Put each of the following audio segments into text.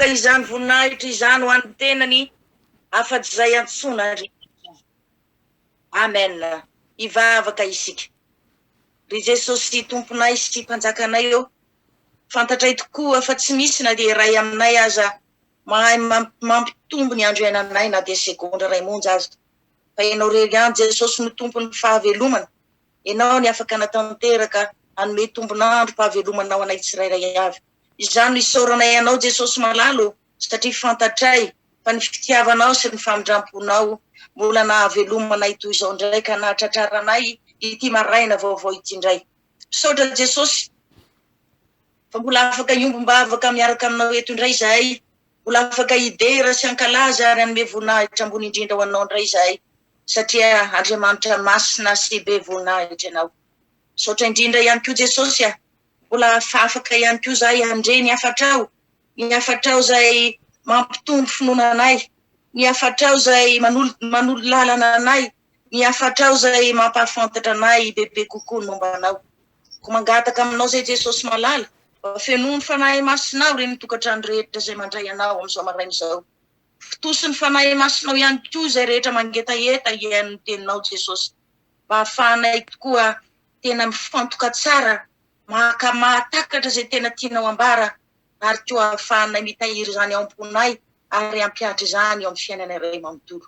naka izany voninahitra izany ho an'ny tenany afa-tsy izay antsoin'Andriamanitra. Amen. Hivavaka isika. Ry Jesosy Tomponay sy Mpanjakanay ô, fantatray tokoa fa tsy misy na dia iray aminay aza mahay mampitombo ny andro iainanay na dia segondra iray monja aza. Fa Ianao irery ihany Jesosy no Tompon'ny fahavelomana. Ianao ny afaka hanatanteraka hanome tombon'androm-pahavelomana ho anay tsirairay avy. Izany no isaoranay Anao Jesosy malala ô, satria fantatray fa ny fitiavanao sy ny famindram-ponao mbola nahavelomanay toy izao indray ka nahatratraranay ity maraina vaovao ity indray. Misaotra Jesosy fa mbola afaka hiombom-bavaka miaraka aminao eto indray izahay, mbola afaka hidera sy hankalaza ary hanome voninahitra ambony indrindra ho Anao indray izahay satria Andriamanitra masina sy be voninahitra Ianao. Misaotra indrindra ihany koa Jesosy a! Mbola afaka ihany koa izahay handre ny hafatrao, ny hafatrao izay mampitombo finoana anay, ny hafatrao izay manolo lalana anay, ny hafatrao izay mampahafantatra anay bebe kokoa ny momba anao. Koa mangataka aminao izay Jesosy malala, mba fenoy ny Fanahy Masinao ireny tokantrano rehetra izay mandray anao amin'izao maraina izao. Fotosin'ny ny Fanahy Masinao ihany koa izay rehetra mangetaheta hihaino ny teninao Jesosy, mba hahafahanay tokoa tena mifantoka tsara, maka mahatakatra izay tena tianao ambara ary koa ahafahanay mitahiry izany ao am-ponay ary hampihatra izany eo amin'ny fiainanay iray manontolo.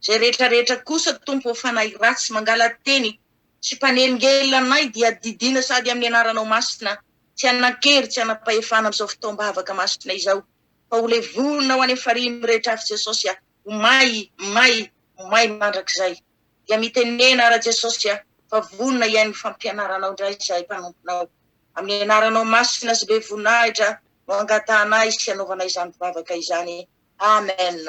Izay rehetra rehetra kosa Tompo ô fanahy ratsy mangala-teny sy mpanelingelina anay dia didiana sady amin'ny anaranao masina tsy hanan-kery tsy hanam-pahefana amin'izao fotoam-bavaka masina izao fa ho levonina ho any amin'ny farihy mirehitra afo Jesosy a, ho may, may, may mandrakizay. Dia mitenena ra Jesosy a, fa vonona hihaino ny fampianaranao indray izahay mpanomponao. Amin'ny anaranao masina sy be voninahitra no angatahanay sy anaovanay izany vavaka izany. Amen.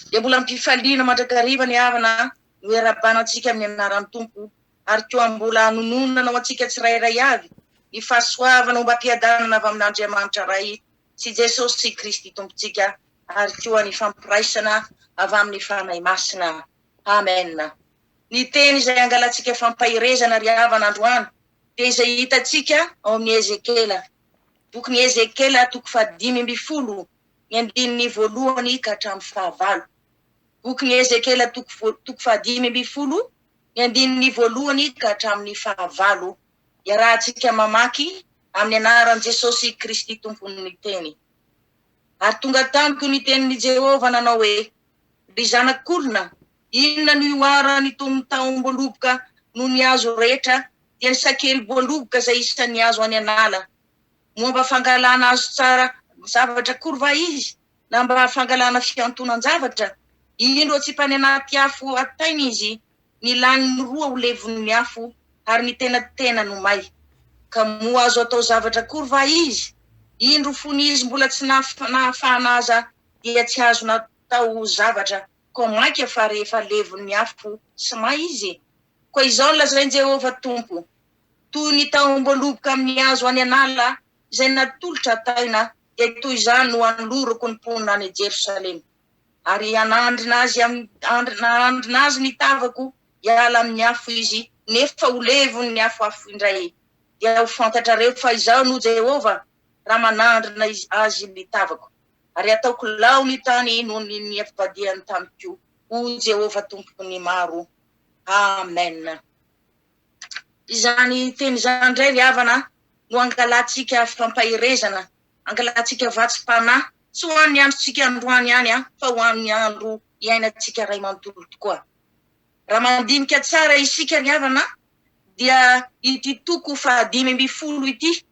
Dia mbola am-pifaliana mandrakariva ny havana no iarahabana antsika amin'ny anaran'ny Tompo ary koa mbola hanononana ho antsika tsirairay avy ny fahasoavana ombam-piadanana avy amin'Andriamanitra Ray sy Jesosy Kristy Tompontsika ary koa ny fampiraisana avy amin'ny Fanahy Masina. Amen. Ny teny izay angalantsika fampaherezana ry havana androany dia izay hitantsika ao amin'ny Ezekiela. Bokin'i Ezekiela toko fahadimy ambin'ny folo ny andininy voalohany ka hatramin'ny fahavalo. Bokin'i Ezekiela toko fahadimy ambin'ny folo ny andininy voalohany ka hatramin'ny fahavalo. Iarahantsika mamaky amin'ny anaran'i Jesosy Kristy Tompon'ny teny. Ary tonga tamiko ny tenin'i Jehovah nanao hoe, Ry zanak'olona, inona no ihoaran'itony tahom-boaloboka noho ny hazo rehetra, dia ny sakeli-boaloboka izay isan'ny hazo any an'ala? Moa mba fangalana hazo tsara zavatra akory va izy, na mba fangalana fihantonan-javatra? Indro atsipany anaty afo hataina izy, ny laniny roa ho levon'ny afo, ary ny tenatena no may. Ka moa azo atao zavatra akory va izy? Indro fony izy mbola tsy nahafahana aza dia tsy azo natao ho zavatra, koa mainka fa rehefa levon'ny afo sy may izy? Koa izao no lazain'i Jehovah Tompo, Toy ny tahom-boaloboka amin'ny hazo any an'ala izay natolotra hataina, dia toy izany no hanolorako ny mponina any Jerosalema. Ary hanandrina azy hanandrina azy ny tavako hiala amin'ny afo izy, nefa ho levon'ny afo afo indray. Dia ho fantatrareo fa Izaho no Jehovah, raha manandrina azy ny tavako. Ary hataoko lao ny tany noho ny nivadihany tamiko, hoy Jehovah Tompon'ny maro. Amen. Izany teny izany indray ry havana no angalantsika fampaherezana, angalantsika vatsim-panahy, tsy ho an'ny androntsika androany ihany fa ho an'ny andro iainantsika iray manontolo tokoa. Raha mandinika tsara isika ry havana dia ity toko fahadimy ambin'ny folo ity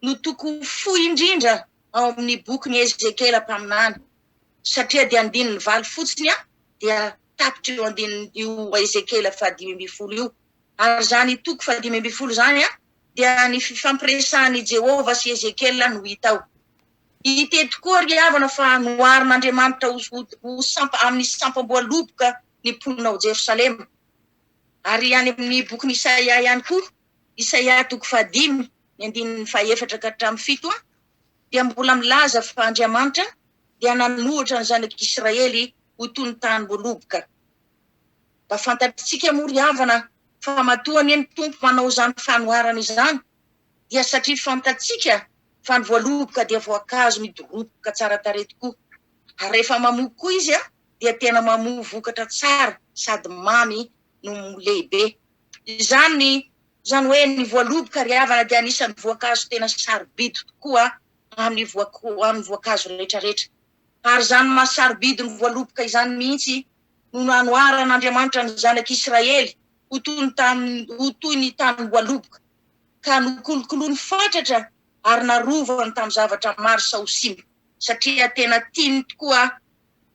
no toko fohy indrindra ao amin'ny bokin'i Ezekiela mpaminany, satria dia andininy valo fotsiny dia tapitra io andininy io Ezekiela fahadimy ambin'ny folo io. Ary izany toko fahadimy ambin'ny folo izany dia ny fifampiresahan'i Jehovah sy Ezekiela no hita ao. Hita eto koa ry havana fa noharin'Andriamanitra ho sampa amin'ny sampam-boaloboka ny mponina ao Jerosalema. Ary any amin'ny bokin'i Isaia ihany koa, Isaia toko fahadimy, ny andininy fahefatra ka hatramin'ny fito, dia mbola milaza fa Andriamanitra dia nanohitra ny zanak'Israely ho toy ny tanim-boaloboka. Mba fantatritsika moa ry havana fa matoa anie ny Tompo manao izany fanoharana izany dia satria fantatsika Fa ny voaloboka dia voankazo midoroboka tsara tarehy tokoa. Ary rehefa mamoa koa izy dia tena mamoa vokatra tsara sady mamy no lehibe. Izany, izany hoe ny voaloboka ry havana dia anisan'ny voankazo tena sarobidy tokoa amin'ny amin'ny voankazo rehetrarehetra. Ary izany maha sarobidy ny voaloboka izany mihitsy no nanoharan'Andriamanitra ny zanak'Israely ho toy ny tany ho toy ny tanim-boaloboka, ka nokolokoloiny fatratra ary narovany tamin'ny zavatra maro sao ho simba, satria tena tiany tokoa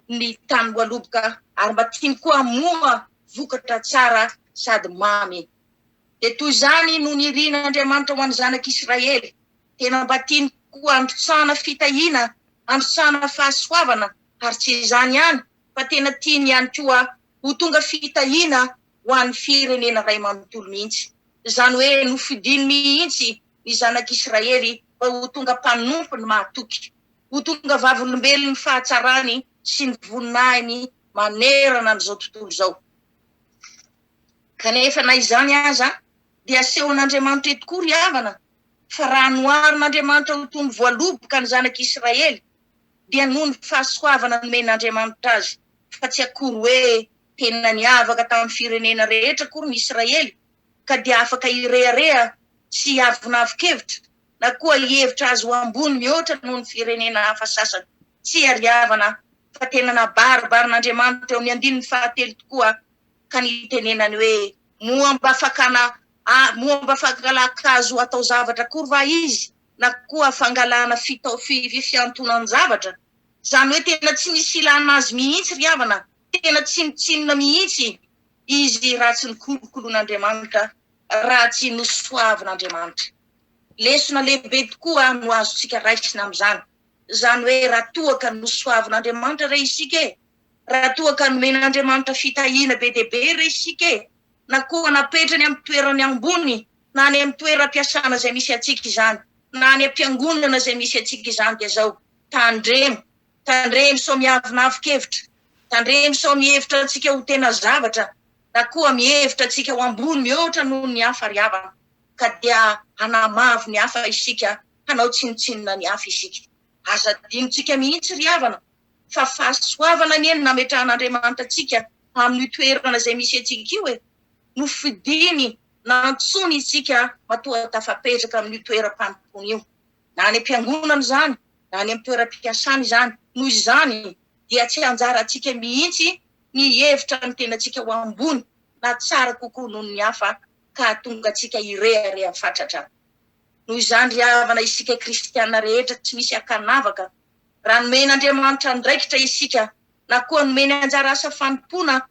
ny tanim-boaloboka ary mba tiany koa hamoa vokatra tsara sady mamy. Dia toy izany no nirian'Andriamanitra ho an'ny zanak'Israely. Tena mba tiany koa handrotsahana fitahiana, handrotsahana fahasoavana, ary tsy izany ihany fa tena tiany ihany koa ho tonga fitahiana ho an'ny firenena iray manontolo mihitsy. Izany hoe nofidiny mihitsy ny zanak'Israely mba ho tonga mpanompony mahatoky, ho tonga vavolombelon'ny fahatsarany sy ny voninahiny manerana an'izao tontolo izao. Kanefa na izany aza dia asehon'Andriamanitra eto koa ry havana fa raha noharin'Andriamanitra ho toy ny voaloboka ny zanak'Israely dia noho ny fahasoavana nomen'Andriamanitra azy fa tsy akory hoe tena niavaka tamin'ny firenena rehetra akory ny Israely ka dia afaka hirehareha sy hiavonavon-kevitra na koa hihevitra azy ho ambony mihoatra noho ny firenena hafa sasany. Tsia ry havana fa tena nabaribarin'Andriamanitra eo amin'ny andininy fahatelo tokoa ka nitenenany hoe moa mba fakana moa mba fangalan-kazo atao zavatra akory va izy na koa fangalana fitao fiantonan-javatra? Izany hoe tena tsy misy ilana azy mihitsy ry havana, tena tsinontsinona mihitsy izy raha tsy nokolokoloin'Andriamanitra, raha tsy nosoavin'Andriamanitra. Lesona lehibe tokoa no azontsika raisina amin'izany, izany hoe raha toa ka nosoavin'Andriamanitra re isika e, raha toa ka nomen'Andriamanitra fitahiana be dia be re isika e, na koa napetrany amin'ny toerany ambony na any amin'ny toeram-piasana izay misy antsika izany, na any am-piangonana izay misy antsika izany dia izao, tandremo, tandremo sao miavonavon-kevitra, tandremo sao mihevitra antsika ho tena zavatra, na koa mihevitra antsika ho ambony mihoatra noho ny hafa ry havana, ka dia hanamavo ny hafa isika, hanao tsinontsinona ny hafa isika. Aza adinontsika mihitsy ry havana fa fahasoavana anie no nametrahan'Andriamanitra antsika amin'io toerana izay misy antsika io e! Nofidiny, nantsoiny isika matoa tafapetraka amin'io toeram-panompoana io. Na any am-piangonana izany, na any amin'ny toeram-piasana izany. Noho izany dia tsy anjarantsika mihitsy ny hihevitra ny tenantsika ho ambony na tsara kokoa noho ny hafa ka hahatonga antsika hirehareha fatratra. Noho izany ry havana isika kristiana rehetra tsy misy ankanavaka, raha nomen'Andriamanitra andraikitra isika na koa nomeny anjara asa fanompoana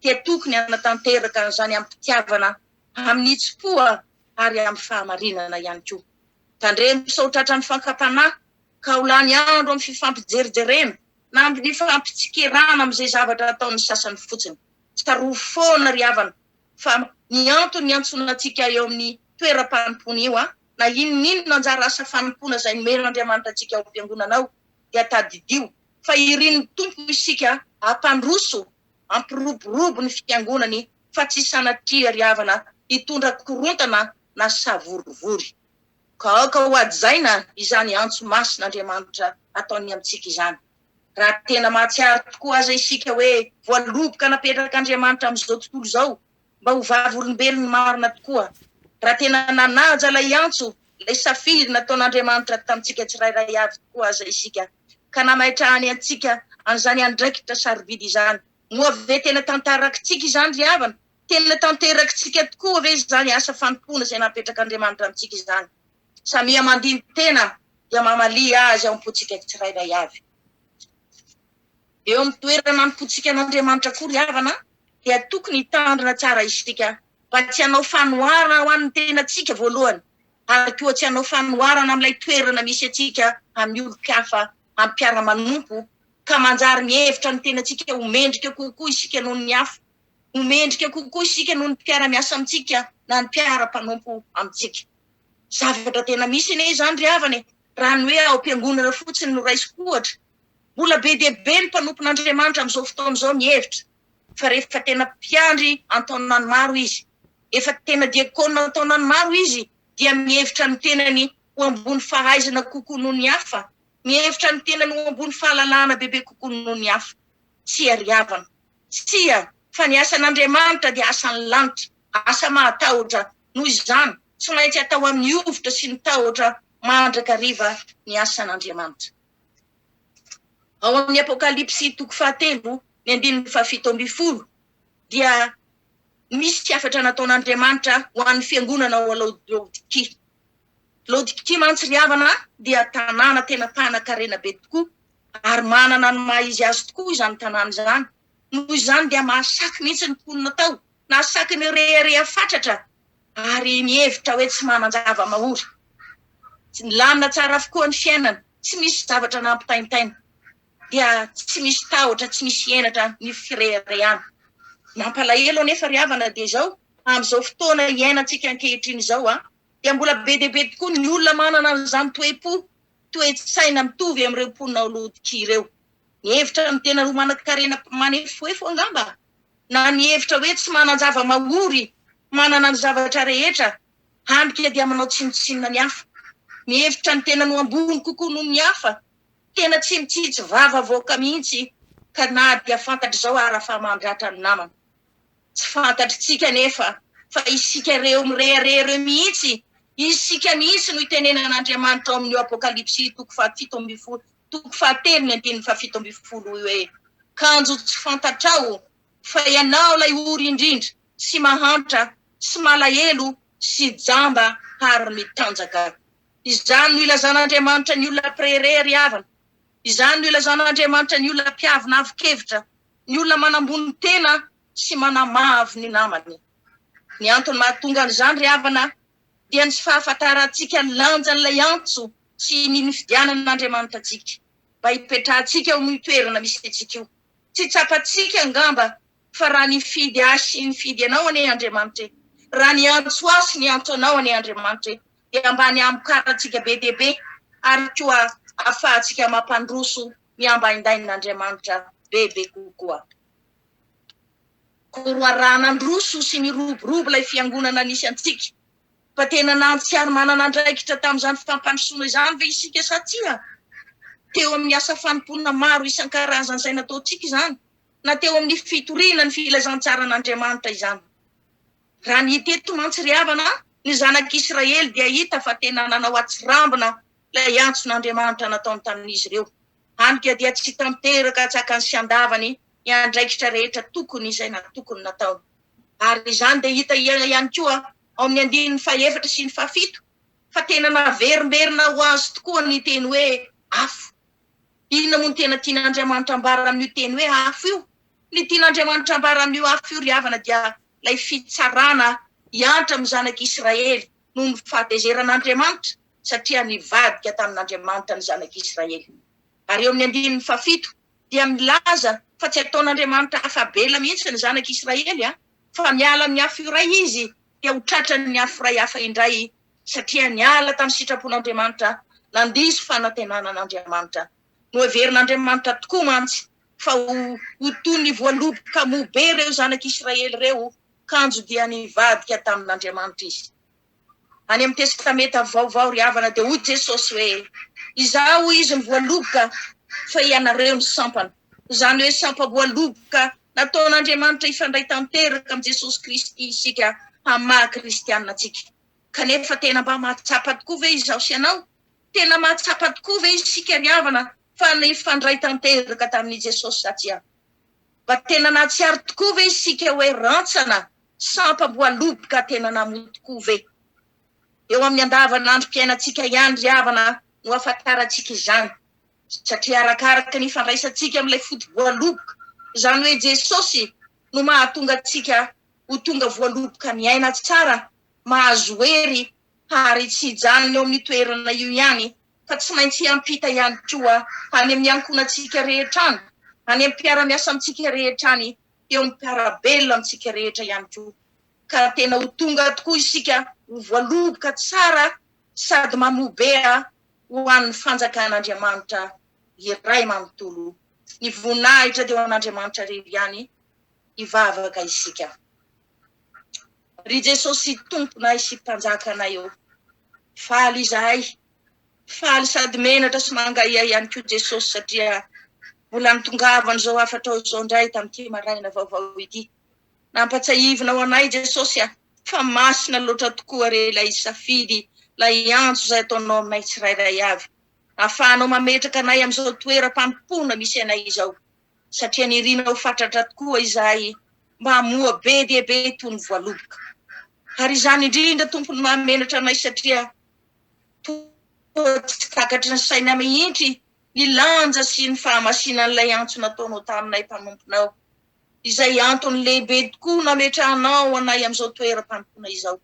dia tokony hanatanteraka an'izany amim-pitiavana, amin'ny hitsim-po ary amin'ny fahamarinana ihany koa. Tandremo sao tratran'ny fankam-panahy ka ho lany andro amin'ny fifampijerijerena na amin'ny fifampitsikerana amin'izay zavatra ataon'ny sasany fotsiny. Tsarovy foana ry havana fa ny antony niantsoana antsika eo amin'ny toeram-panompoana io, na inon'inona anjara asa fanompoana izay nomen'Andriamanitra antsika ao am-piangonana ao, dia tadidio fa irin'ny Tompo isika hampandroso, hampiroborobo ny fiangonany fa tsy sanatria ry havana hitondra korontana na savorivory. Ka aoka ho hajaina izany antso masin'Andriamanitra ataony amintsika izany. Raha tena mahatsiaro tokoa aza isika hoe voaloboka napetrak'Andriamanitra amin'izao tontolo izao mba ho vavolombelony marina tokoa, raha tena nanaja ilay antso, ilay safidy nataon'Andriamanitra tamintsika tsirairay avy tokoa aza isika, ka nametrahany antsika an'izany andraikitra sarobidy izany, moa ve tena tantarakitsika izany ry havana? Tena tanterakitsika tokoa ve izany asa fanompoana izay napetrak'Andriamanitra amintsika izany? Samia mandini-tena dia mamalia azy ao am-pontsika tsirairay avy. Eo amin'ny toerana anompoantsika an'Andriamanitra koa ry havana dia tokony hitandrina tsara isika mba tsy hanao fanoharana ho an'ny tenantsika voalohany ary koa tsy hanao fanoharana amin'ilay toerana misy antsika amin'ny olon-kafa, amin'ny mpiara-manompo ka manjary mihevitra ny tenantsika ho mendrika kokoa isika noho ny hafa, ho mendrika kokoa isika noho ny mpiara-miasa amintsika na ny mpiara-mpanompo amintsika. Zavatra tena misy anie izany ry havana e! Raha ny hoe ao am-piangonana fotsiny no raisiko ohatra, mbola be dia be ny mpanompon'Andriamanitra amin'izao fotoana izao mihevitra fa rehefa tena mpiandry an-taonany maro izy, efa tena diakona an-taonany maro izy dia mihevitra ny tenany ho ambony fahaizana kokoa noho ny hafa, mihevitra ny tenany ho ambony fahalalana bebe kokoa noho ny hafa. Tsia ry havana, tsia, fa ny asan'Andriamanitra dia asan'ny lanitra, asa mahatahotra, noho izany, tsy maintsy atao amin'ny hovitra sy ny tahotra mandrakariva ny asan'Andriamanitra. Ao amin'ny Apokalypsy toko fahatelo, ny andininy fahafito ambin'ny folo, dia misy hafatra nataon'Andriamanitra ho an'ny fiangonana ao Laodikia. Laodikia mantsy ry havana dia tanàna tena mpanan-karena be tokoa ary manana ny maha izy azy tokoa izany tanàna izany. Noho izany dia mahasaky mihitsy ny mponina tao, nahasaky ny rehareha fatratra ary nihevitra hoe tsy manan-java-mahory. Nilamina tsara avokoa ny fiainana, tsy misy zavatra nampitaintaina. Dia tsy misy tahotra, tsy misy henatra ny fireharehana. Mampalahelo anefa ry havana dia izao, amin'izao fotoana iainantsika ankehitriny izao dia mbola be dia be tokoa ny olona manana an'izany toe-po, toe-tsaina mitovy amin'ireo mponina ao Laodikia ireo. Mihevitra ny tenany ho manan-karena manefoefo angamba, na mihevitra hoe tsy manan-java-mahory, manana ny zavatra rehetra, hany ka dia manao tsinontsinona ny hafa. Mihevitra ny tenany ho ambony kokoa noho ny hafa, tena tsy mitsitsy vava avoaka mihitsy ka na dia fantatr'izao ara fa mandratra ny namana. Tsy fantatr'tsika anefa fa isika ireo mirehareha ireo mihitsy, isika mihitsy no itenenan'Andriamanitra ao amin'io Apokalypsy toko fahafito ambin'ny folo, toko fahatelo ny andininy fahafito ambin'ny folo io hoe, Kanjo tsy fantatrao fa ianao ilay ory indrindra sy mahantra sy malahelo sy jamba ary mitanjaka. Izany no ilazan'Andriamanitra ny olona mpirehareha ry havana. Izany no ilazan'Andriamanitra ny olona mpiavonavon-kevitra, ny olona manambony tena sy manamavo ny namany. Ny antony mahatonga an'izany ry havana dia ny tsy fahafantarantsika ny lanjan'ilay antso sy ny nifidianan'Andriamanitra antsika mba hipetrahantsika ao amin'io toerana misy antsika io. Tsy tsapantsika angamba fa raha nifidy ahy sy nifidy anao anie Andriamanitra e, raha niantso ahy sy niantso anao anie Andriamanitra e, dia mba ny hamokarantsika be dia be ary koa ahafahantsika mampandroso ny ambaindain'Andriamanitra bebe kokoa. Koa raha nandroso sy niroborobo ilay fiangonana nisy antsika, fa tena nahatsiaro manana andraikitra tamin'izany fampandrosoana izany ve isika sa tsia? Teo amin'ny asa fanompoana maro isan-karazany izay nataontsika izany, na teo amin'ny fitoriana ny filazantsaran'Andriamanitra izany. Raha ny hita eto mantsy ry havana, ny zanak'Israely dia hita fa tena nanao atsirambina ilay antson'Andriamanitra nataony tamin'izy ireo. Hany ka dia tsy tanteraka antsakany sy andavany ny andraikitra rehetra tokony izay natokony nataony. Ary izany dia hita ihany koa ao amin'ny andininy fahefatra sy ny fahafito fa tena naverimberina ho azy tokoa ny teny hoe afo. Inona moa no tena tian'Andriamanitra ambara amin'io teny hoe afo io? Ny tian'Andriamanitra ambara amin'io afo io ry havana dia ilay fitsarana hiantra amin'ny zanak'Israely noho ny fahatezeran'Andriamanitra satria nivadika tamin'Andriamanitra ny zanak'Israely. Ary eo amin'ny andininy fahafito dia milaza fa tsy ataon'Andriamanitra afa-bela mihitsy ny zanak'Israely fa miala amin'ny afo iray izy dia ho tratran'ny afo iray hafa indray satria niala tamin'ny sitrapon'Andriamanitra, nandiso fanantenana an'Andriamanitra. Noheverin'Andriamanitra tokoa mantsy fa ho ho toy ny voaloboka moa be ireo zanak'Israely ireo, kanjo dia nivadika tamin'Andriamanitra izy. Any amin'ny Testamenta Vaovao ry havana dia hoy Jesosy hoe, Izaho hoy Izy ny voaloboka fa ianareo ny sampana. Izany hoe sampam-boaloboka nataon'Andriamanitra hifandray tanteraka amin'i Jesosy Kristy isika amin'ny maha kristiana antsika. Kanefa tena mba mahatsapa tokoa ve izaho sy ianao? Tena mahatsapa tokoa ve isika ry havana fa nifandray tanteraka tamin'i Jesosy sa tsia? Mba tena nahatsiaro tokoa ve isika hoe rantsana sampam-boaloboka tena namoa tokoa ve? Eo amin'ny andavanandrom-piainantsika ihany ry havana no ahafantarantsika izany, satria arakaraka ny ifandraisantsika amin'ilay foto-boaloboka, izany hoe Jesosy, no mahatonga antsika ho tonga voaloboka miaina tsara, mahazo hery ary tsy hijanona eo amin'io toerana io ihany fa tsy maintsy hiampita ihany koa any amin'ny ankohonantsika rehetra any, any amin'ny mpiara-miasa amintsika rehetra any, eo amin'ny mpiara-belona amintsika rehetra ihany koa. Ka tena ho tonga tokoa isika ho voaloboka tsara sady mamoa be ho an'ny fanjakan'Andriamanitra iray manontolo. Ny voninahitra dia ho an'Andriamanitra irery ihany. Hivavaka isika. Ry Jesosy Tomponay sy Mpanjakanay ô, faly izahay. Faly sady menatra sy mangahiahy ihany koa Jesosy satria mbola nitongavan'izao hafatrao izao indray tamin'ity maraina vaovao ity. Nampatsiahivinao anay Jesosy a, fa masina loatra tokoa re ilay safidy, ilay antso izay ataonao aminay tsirairay avy. Ahafahanao mametraka anay amin'izao toeram-panompoana misy anay izao, satria nirinao fatratra tokoa izahay mba hamoa be dia be toy ny voaloboka. Ary izany indrindra Tompo no mahamenatra anay satria toa tsy takatry ny saina mihitsy ny lanja sy ny fahamasinan'ilay antso nataonao taminay mpanomponao, izay antony lehibe tokoa nametrahanao anay amin'izao toeram-panompoana izao.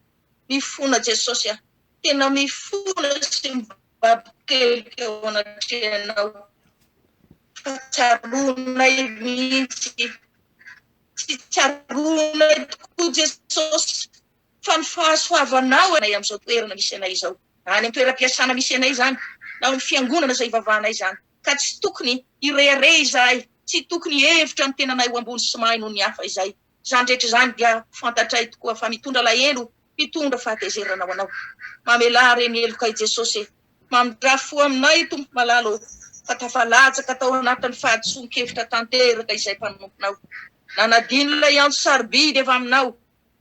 Mifona Jesosy a! Tena mifona sy mibabokeloka eo anatrehanao fa tsaroanay mihitsy, tsy tsaroanay tokoa Jesosy fa ny fahasoavanao anay amin'izao toerana misy anay izao, na any amin'ny toeram-piasana misy anay izany, na ao amin'ny fiangonana izay ivavahanay izany, ka tsy tokony hirehareha izahay, tsy tokony hihevitra ny tenanay ho ambony sy mahay noho ny hafa izahay. Izany rehetra izany dia fantatray tokoa fa mitondra alahelo, mitondra fahatezerana ho anao. Mamelà re ny helokay Jesosy e! Mamindrà fo aminay Tompo malala ô, fa tafalatsaka tao anatin'ny fahadisoan-kevitra tanteraka izay mpanomponao. Nanadino ilay antso sarobidy avy aminao,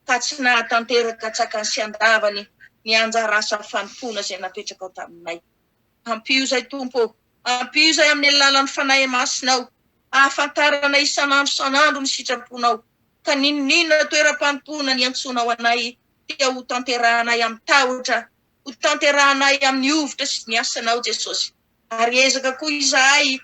ka tsy nahatanteraka an-tsakany sy an-davany ny anjara asa fanompoana izay napetrakao taminay. Ampio izay Tompo ô! Ampio izay amin'ny alalan'ny Fanahy Masinao, hahafantaranay isan'andro isan'andro ny sitraponao, ka n'inon'inona toeram-panompoana niantsoanao anay dia ho tanterahanay amin'ny tahotra, ho tanterahanay amin'ny hovitra sy ny asanao Jesosy. Ary hiezaka koa izahay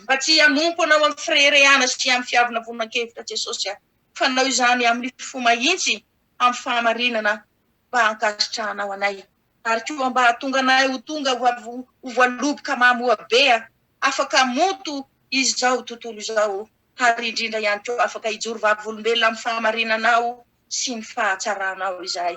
mba tsy hanompo Anao amin'ny fireharehana sy amin'ny fiavonavonan-kevitra Jesosy a! Fanao izany amin'ny fo mahitsy, amin'ny fahamarinana mba hankasitrahanao anay, ary koa mba hahatonga anay ho tonga ho voaloboka mamoa be, afaka hamonto izao tontolo izao, ary indrindra ihany koa afaka hijoro vavolombelona amin'ny fahamarinanao sy ny fahatsaranao izahay.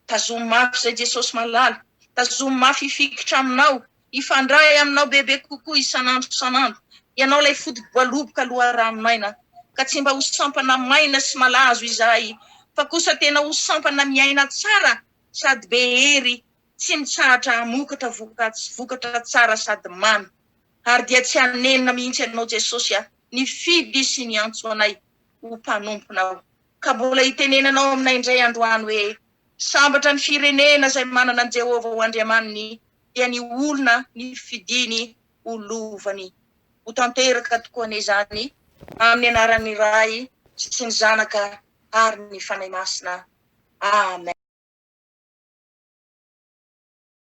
Tazomy mafy izay Jesosy malala, tazomy mafy hifikitra aminao, hifandray aminao bebe kokoa isan'andro isan'andro. Ianao ilay foto-boaloboka loharanon'aina, ka tsy mba ho sampana maina sy malazo izahay, fa kosa tena ho sampana miaina tsara sady be hery, tsy mitsahatra hamokatra vokatra tsara sady mamy. Ary dia tsy hanenina mihitsy Ianao Jesosy a, nifidy sy niantso anay ho mpanomponao. Ka mbola hitenenanao aminay indray androany hoe, Sambatra ny firenena izay manana an'i Jehovah ho Andriamaniny, dia ny olona nifidiny ho lovany. Ho tanteraka tokoa anie izany, amin'ny anaran'ny Ray sy ny Zanaka ary ny Fanahy Masina. Amen.